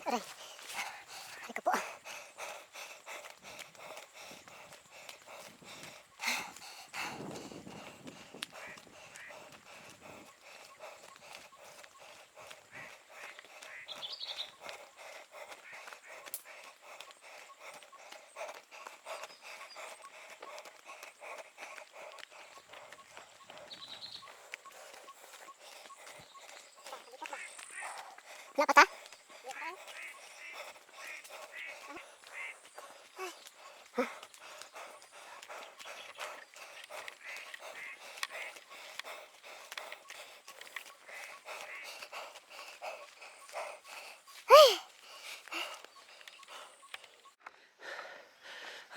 Aray. Aray ko po. Wala pa ta?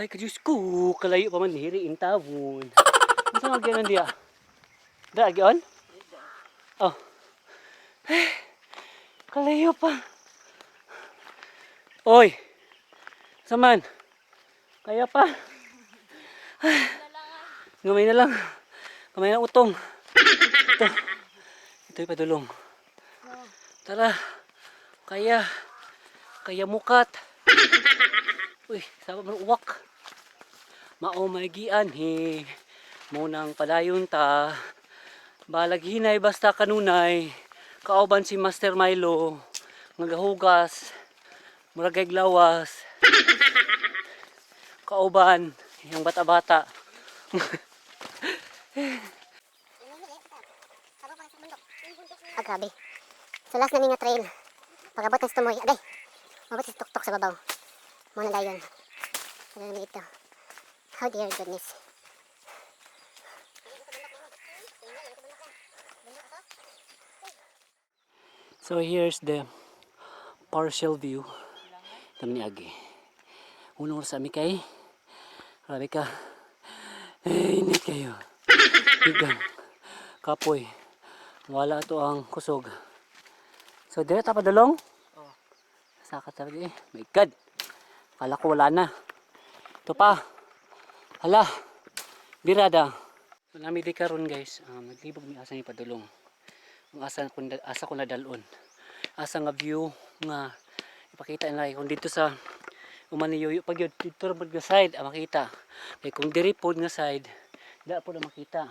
Ay, kadiyos ko, kalayo pa man hiri in tawon. Unsa nga gyud diya? Da gyon? Oh. Ay, kalayo pa. Oy. Saman. Kaya pa. Ay, gamay na lang. Gamay na utong. Ito. Ito'y padulong. Tara. Kaya. Kaya mukat. Uy, sama man uwak. Mao may gianhi. Munang padayon ta. Balag hinay basta kanunay. Kauban si Master Milo. Nagahugas. Murag kay lawas. Kauban yung bata-bata. Ah, grabe. So last namin nga trail. Pag-abot ng Tumoy, agay. Mabot sa tuktok sa babaw. Muna dayon. Ano naman ito? How dear goodness. So here's the partial view. Kami ni Agi. Unong oras ami kay. Grabe ka. Eh, init kayo. Higang. Kapoy. Wala to ang kusog. So dire ta padulong? Oh. Saka talaga eh. My God. Kala ko wala na. Ito pa. Hala. Birada. So, nami di karon guys. Naglibog mi asa ni padulong. Ang asa ko nadalon. Asa nga view nga ipakita nila kung dito sa Umaniyuyo pag yun dito ra nga side ang makita. Kay kung diri pod nga side da pod ang makita.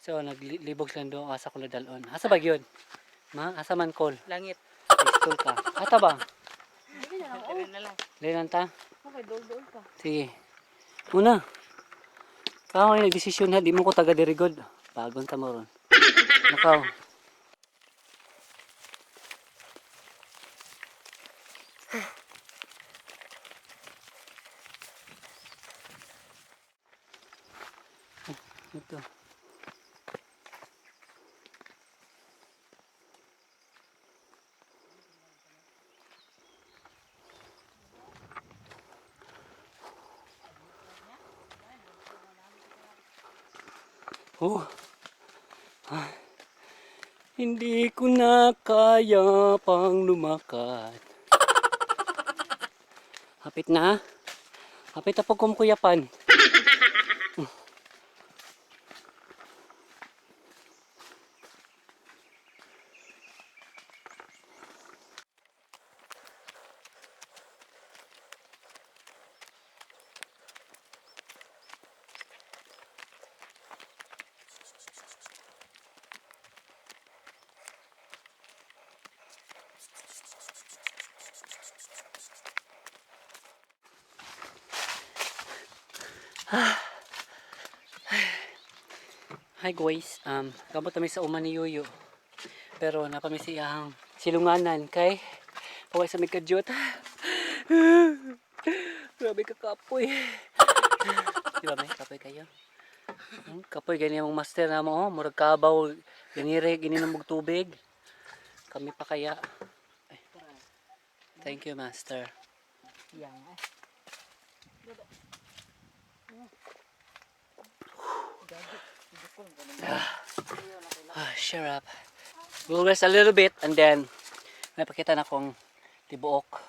So naglibog sila do asa ko nadalon. Asa ba gyud? Ma, asa man call? Langit. Pistol ka. Ata ba? Tira na lang. Dili ta. Okay, dol-dol ka. Sige. Una. Ikaw ang nagdesisyon ha, di mo ko taga dirigod. Bagon ta mo ron. Nakaw. Ito. Oh. Ah. Hindi ko na kaya pang lumakad. Hapit na. Hapit na po kumkuyapan. Hi guys, kamot kami sa uma ni Yuyo. Pero napami siya ang silunganan kay paway sa may kadyot. Grabe ka kapoy. Di ba may kapoy kayo? Kapoy gani mong master na mo, oh. Murag kabaw, ganire, gini ng tubig. Kami pa kaya. Ay. Thank you, master. Yang eh. Ah, shut up. We'll rest a little bit and then may pakita na kong tibuok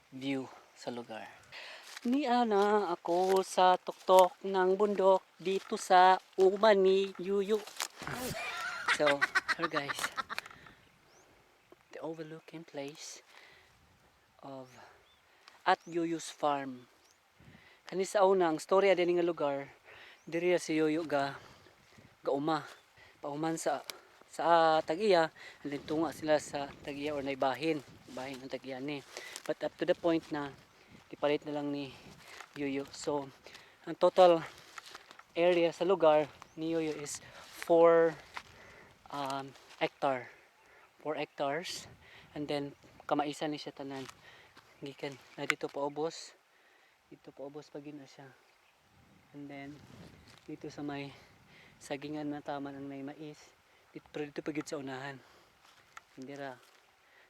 view sa lugar. Niana ako sa tuktok ng bundok dito sa Uma ni Yuyu. So, Hello guys. The overlooking place of at Yoyo's Farm. Kani sa una, ang storya din nga lugar, diri si Yoyo ga gauma. Pauman sa tag-iya, and then tunga sila sa tag-iya or naibahin. Bahin ang tag-iya ni. But up to the point na ipalit na lang ni Yoyo. So, ang total area sa lugar ni Yoyo is 4 hectare. 4 hectares. And then, kamaisan ni siya tanan. Gikan na dito paubos. Dito paubos pa gyud na siya. And then, dito sa may sagingan na taman ang may mais. Dito, pero dito pa gyud sa unahan. Hindi ra.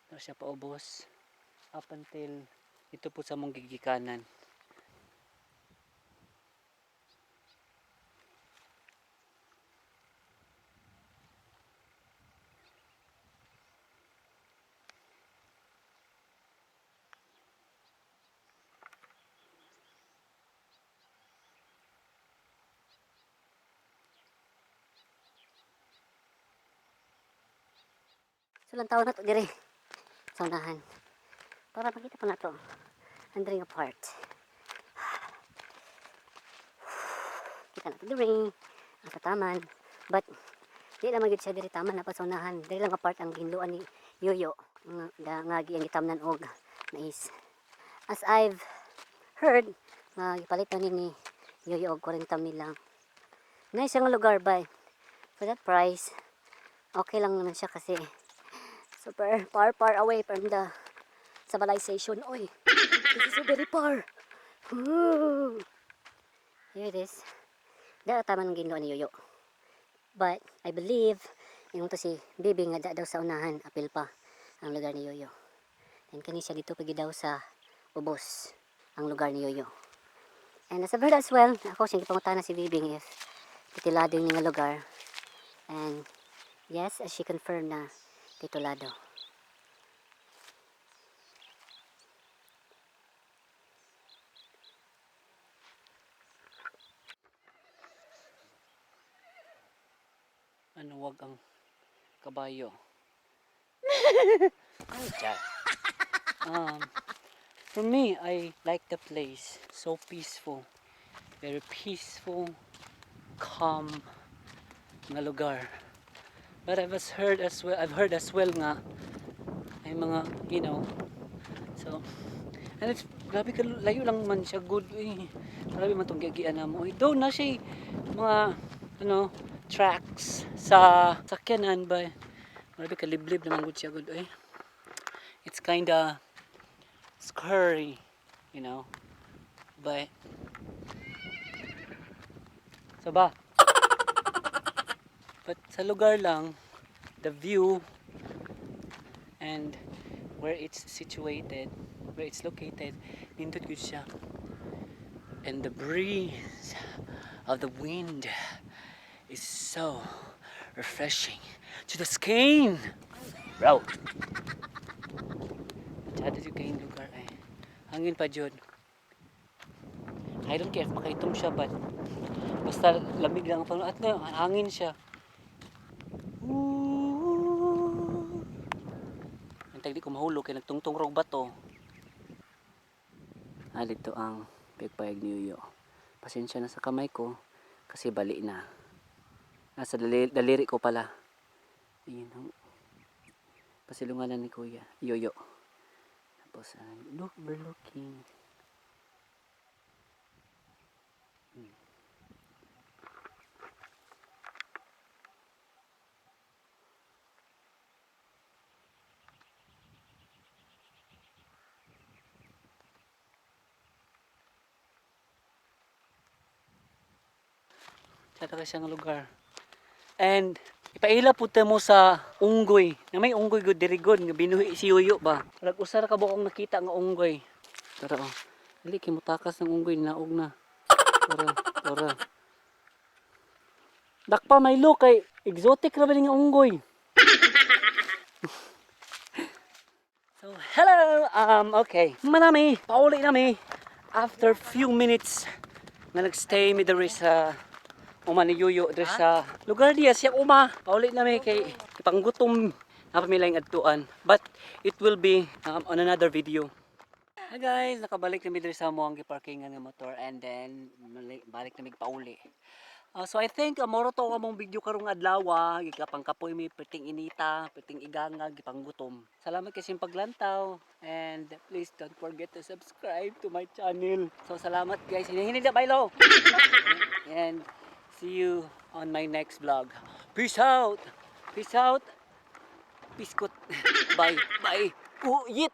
Na siya paubos. Up until dito po sa mong gigikanan. So lang taon na to dire sa unahan. Para makita pa na to ang diri nga part. Kita na to dire ang tataman. But di lang gyud siya diri taman na pa sa unahan. Diri lang nga part ang ginluan ni Yoyo nga nga giyang gitamnan og mais. As I've heard nga gipalit na ni Yoyo og 40 mil lang. Nice ang lugar ba? For that price, okay lang naman siya kasi super far far away from the civilization. Oy, this is so very far. Ooh. Here it is. Da tama ng ginoo ni Yoyo. But I believe ingon to si Bibi nga da daw sa unahan apil pa ang lugar ni Yoyo. Then kani siya dito pagi daw sa ubos ang lugar ni Yoyo. And as I've heard as well, ako siyang gipangutana si Bibing if titulado yung nga lugar. And yes, as she confirmed na titulado. Ano wag ang kabayo. Ay, tiyan. For me, I like the place. So peaceful. Very peaceful, calm nga lugar. But I've heard as well nga ay mga, so, and it's, grabe ka, layo lang man siya, good, eh. Grabe man itong giagian na mo. Eh, though na siya mga, ano, tracks sa sakyanan ba, grabe ka liblib naman good siya, good, eh. It's kinda scary, but, so ba? But sa lugar lang, the view and where it's situated, where it's located, nindot gud siya. And the breeze of the wind is so refreshing to the skin. Bro. Masyado yung kayong lugar eh. Hangin pa jud. I don't care if makaitom siya but basta lamig lang ang panahon at no, hangin siya. Ooh. Ang tagdi ko mahulog kay nagtungtong rog bato. Ah, dito ang pagpayag ni Yoyo. Pasensya na sa kamay ko kasi bali na. Nasa daliri ko pala. Ayun ang pasilunganan ni Kuya Yoyo. Tapos, look, we're looking. Tsaka siya nga lugar. And ipaila po mo sa unggoy. Na may unggoy gud diri gud nga binuhi si Yoyo ba. Rag usa ra ka buok nakita nga unggoy. Tara oh. Dili kay mutakas ng unggoy naog na. Tara, tara. Dakpa may look kay exotic ra ba ni nga unggoy. So hello, okay. Manami, pauli nami after few minutes na nagstay mi diri sa Uma ni Yuyo diri sa lugar diya siya uma. Pauli na mi kay ipanggutom na pa mi laing adtuan. But it will be on another video. Hi guys, nakabalik na mi diri sa among giparkingan nga motor and then balik na mi pauli. So I think moro to ang among video karong adlaw, gikapangkapoy mi, perting inita, perting iganga, gipanggutom. Salamat kasi paglantaw and please don't forget to subscribe to my channel. So salamat guys. Hinihinid na baylo. And see you on my next vlog. Peace out. Peace out. Piskot. Bye. Bye. Uyit.